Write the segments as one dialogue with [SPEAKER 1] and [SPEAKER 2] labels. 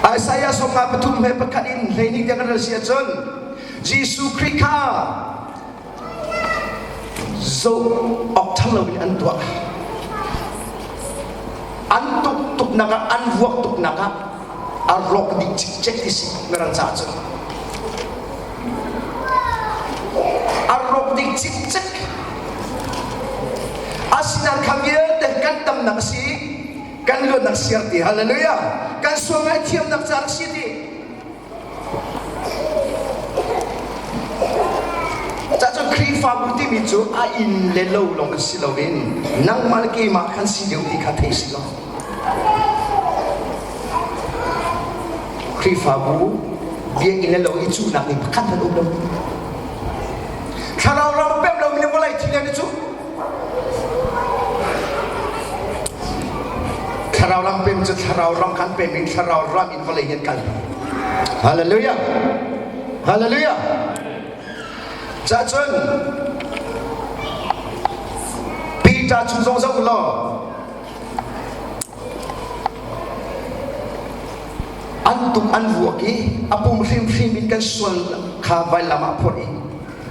[SPEAKER 1] Isaiah 53 he pakhat in hleihnih tiang kan rel si ahcun Jesuh Khrih kha zoh awk ṭha loin an tuah. An tuk tuknak ah an vuak tuknak ah a rawk dih cikcek ti si mirang caah cun. A rawk dih cikcek. Asinain kha vialte kan tamnak a si kan luatnak siar ti hallelujah kan sual ngaihthiamnak caan a si ti Cacun Khrihfabu timi cu a inn le lo lawng si loin nangmah le keimah kan si deuh ti kha thei si lo. Khrihfabu biakinn le lo i cuhnak nih pakhat hmanh um lo. Thlarau ram pem lomi le vawlei thil an i cuh. Thlarau ram pem cu thlarau ram kan pem i thlarau ram in vawlei hi an kal. Hallelujah. Hallelujah. Cacun Peter chung zong zoh law an tuk an vuak i a pum hrimhrim in kan sual kha vailam ah phorh i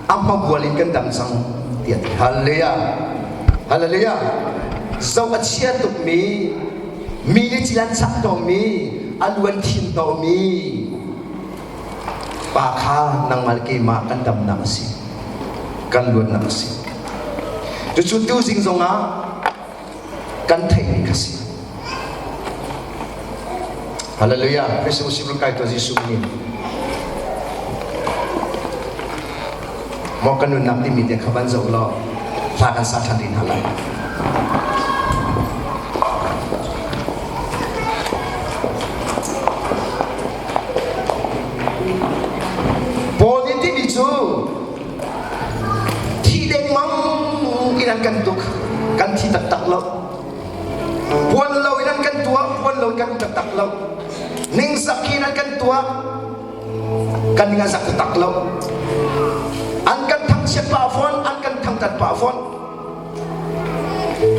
[SPEAKER 1] a hmabual in kan dam cang tiah ti. Hallelujah. Hallelujah. Zoh a chia tukmi mi nih cil an chak hnawhmi a lu an thin hnawhmi pa kha nangmah le keimah kan damnak a si kan luatnak a si cucu tuzing zongah kan theihmi kha si Hallelujah. Christ muslim kai to Jesuh ni. Maw kan nunnak timi te kha van zoh law hla kan sa ṭhan rih hna lai. Paul nih timi cu thi dengmang in an kan tuk kan thi taktak lo puan lo in an kan tuah puan lo in kan um taktak lo ningzak in an kan tuah kan ning a zak taktak lo an kan thangchiat pah fawn an kan thangtat pah fawn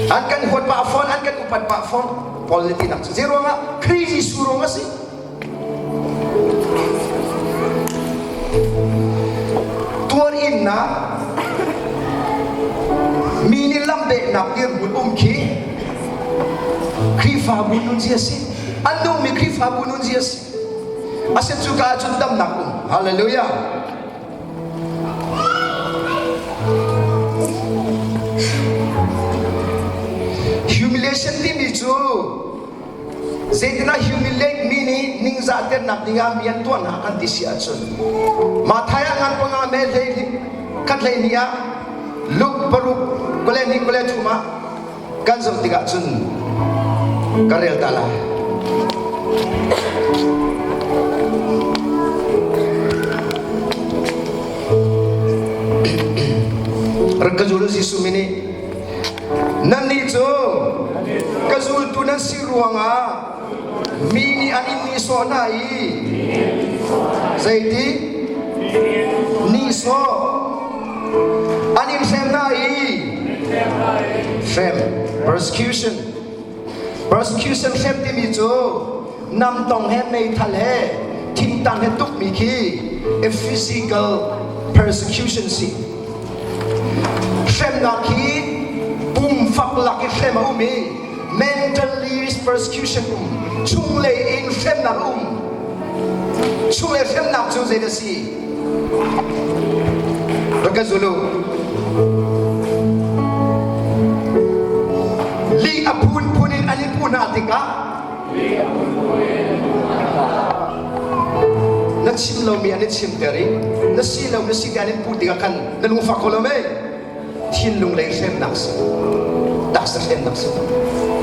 [SPEAKER 1] an kan huat pah fawn an kan upat pah fawn Paul nih tinak cu zei ruangah Khrih Jesuh ruang a si Tuarinnak mi nih lamdehnak dirhmun um khi Khrihfabu nunzia a si. An duhmi Khrihfabu nunzia a si. Asin cu ka ahcun damnak um. Hallelujah. Humiliation timi cu Zeitinah humiliate mi nih ningzahternak dingah mi an tuah hna kan ti si ahcun Matthai ah ngan panga me hlei khat hlei ni ah Luke paruk kule ni kule thum ah kan zoh tikah cun ka rel ta lai. Rak ka zul Jesuh mi nih Nannih cu ka zultu nan si ruangah mi nih an in nihsawh hna i zeiti nihsawh an in hrem hna i hrem persecution persecution hrem timi cu namtong he meithal he thingtang he tukmi khi a physical persecution si Hremnak hi pumfak lak i hrem a um i mentally persecution um chunglei in hremnak a um chunglei hremnak cu zei a si rak ka zul u lih a phunphun in an in puh hna tikah Na chim lomi an i chimter i na si lo na si ti an in puh tikah khan na lungfak ko lo mei? Thinlung lei hremnak si. Taksa hremnak si.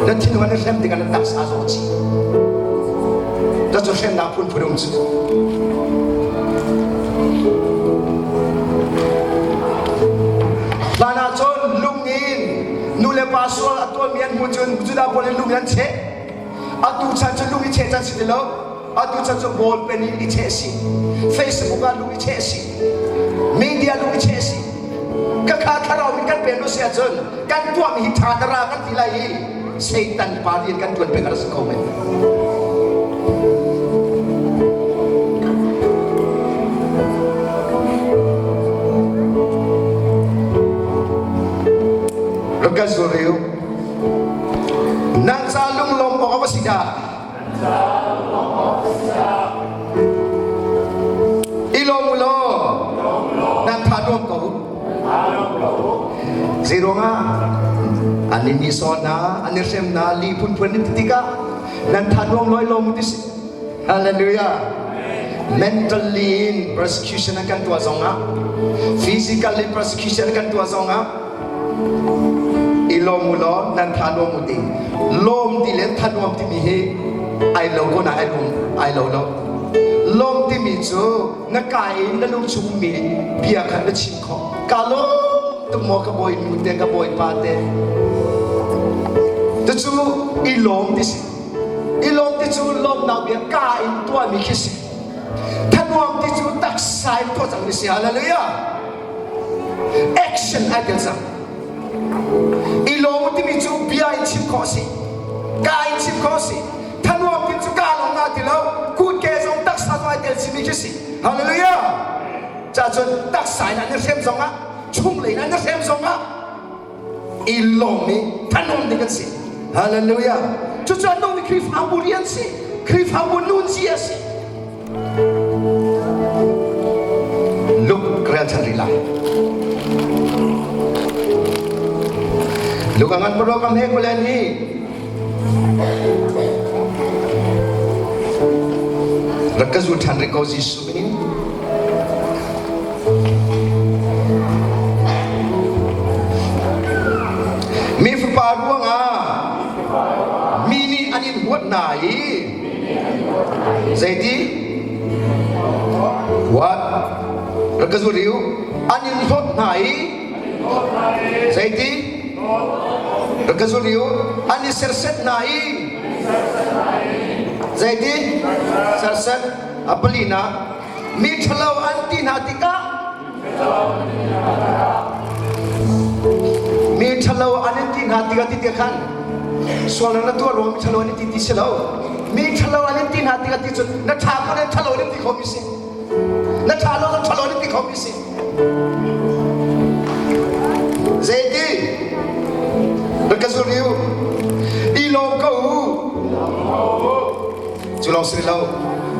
[SPEAKER 1] Na thinlung an i hrem tikah na taksa a zaw chih. Cucu hremnak phunphun um cu. Hlan ah cun lung in nu le pa sual a tuahmi an hmuh cun Judah pawl in lung in an cheh. Atu chan cu lung i cheh chan si ti lo. Atu chan cu ball pen in i cheh si. Facebook ah lung i cheh si. Media lung i cheh si. Ka kha thlarau min kan pen lo si ahcun kan tuahmi hi ṭha dara kan ti lai i Satan pa rian kan ṭuan peng a si ko men. I lawm u law nan tha nuam ko. Zei ruangah an in nihsawh hna, an i hrem hna, li phunphun in ti tikah nan tha nuam law i lawm u ti si. Hallelujah. Mentally in persecution an kan tuah zongah, physically persecution an kan tuah zongah, i lawm u law nan tha nuam u ti. Lawm ti le tha nuam timi hi ai lo ko na ai lawm ai lo lo. Lawm timi cu na ka in na lung chung mi bia khan na chim khawh. Ka lawm tuk maw ka bawi nu te ka bawipa te. Cucu i lawm ti si. I lawm ti cu lawmnak bia ka in tuahmi khi si. Thanuam ti cu taksa in tuah cangmi si. Hallelujah. Action ai tel cang. I lawm timi cu bia in chim khawh si. Ka in chim khawh si. Thanuam ti cu ka lawng nga ti lo. Kutke zong taksa zong ai tel chimi khi si. Hallelujah. Ca cun taksa in an i hrem zongah chunglei in an i hrem zongah i lawm i thanuam ding kan si. Hallelujah. Cucu a nungmi Khrihfabu rian si. Khrihfabu nunzia si. Luke rel chan rih lai. Luke a ngan paruk am he kulen hi rak ka zul ṭhan rih ko Jesuh min in. Mi fapa ruangah mi nih an in huat hna i zeiti huat rak ka zul rih u an in hlawt hna i zeiti rak ka zul rih u an i serset hna i zeiti serset a palinak mi ṭhalo an ti hna tikah mi ṭhalo an in ti hna tikah ti tikah khan sual na tuah ruang mi ṭhalo an in ti ti si lo mi ṭhalo an in ti hna tikah ti cun na ṭha ko nan ṭhalo an in ti kho mi si na ṭha lo na ṭhalo an in ti kho mi si zeiti rak ka zul u i lawm ko u Cu lawng si lo.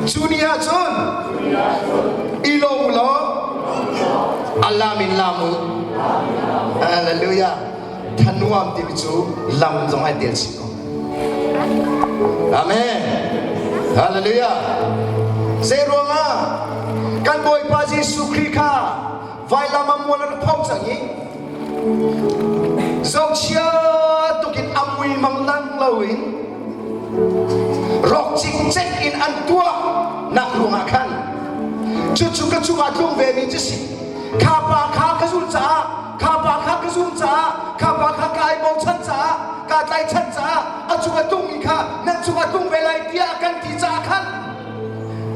[SPEAKER 1] Cu ni ah cun i lawm u law Allah min lam u. Hallelujah. Thanuam timi cu lam zong ai tel chih ko. Amen. Hallelujah. Zei ruangah kan Bawipa Jesuh Khrih kha vailam ah mual a rak pho cang i zohchia tukin a mui mang lang loin rawk cikcek in an tuah nak ruangah khan cucu ka cungah tlung ve mi cu si kha pa kha ka zul caah kha pa kha ka zum caah kha pa kha ka ai bochan caah ka tlaichan caah a cungah tlungmi kha nan cungah tlung ve lai tiah kan ti caah khan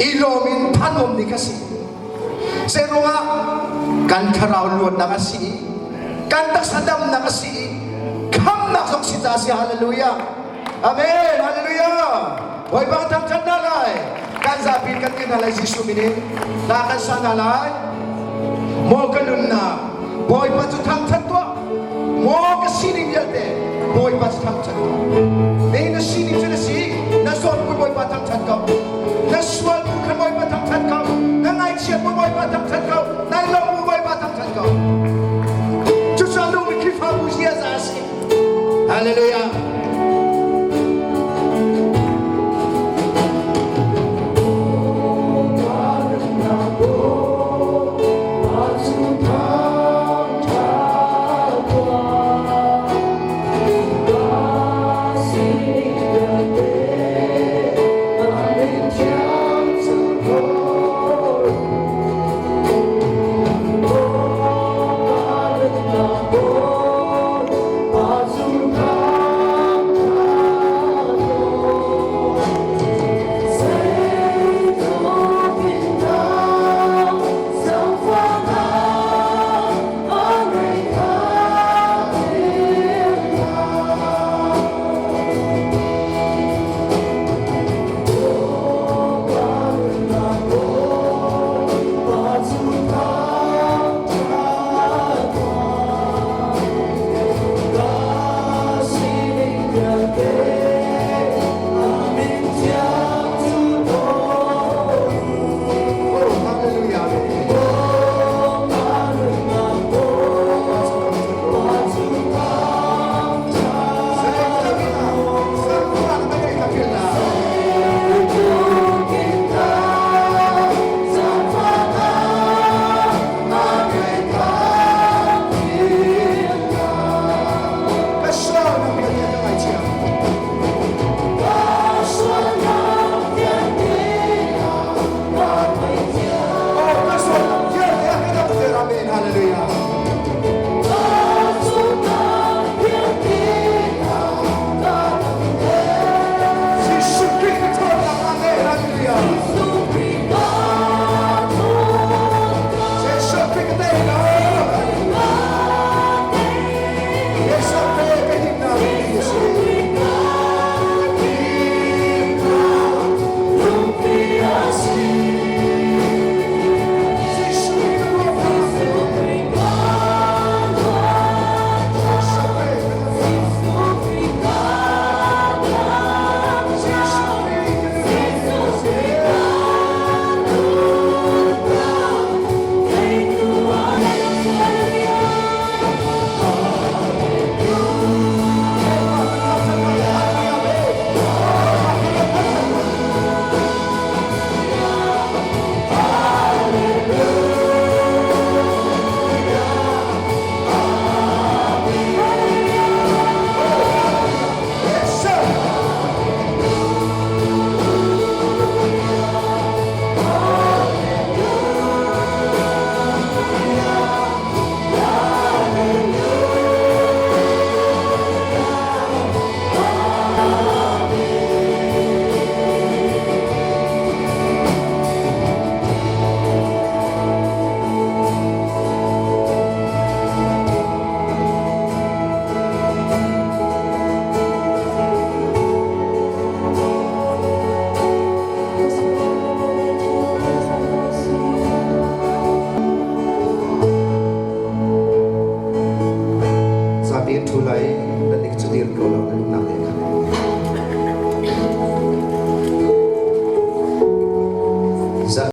[SPEAKER 1] i lawm in thanuam ni kha si Zeiruangah kan thlarau luatnak a si i kan taksa damnak a si i khamnak zong si ca si hallelujah amen hallelujah Bawipa thangthat hna lai kan zapi kan ti hna lai Jesuh min in hla kan sa hna lai maw ka nunnak Bawipa cu thangthat tuah maw ka sining vialte Bawipa cu thangthat tuah ne na sining cu na si na zawn Bawipa thangthat ko Na sual bu kha Bawipa thangṭhat ko. Na ngaihchiat bu Bawipa thangṭhat ko. Nai lawmh bu Bawipa thangṭhat ko. Cucu a nungmi Khrihfabu ziaza a si. Hallelujah.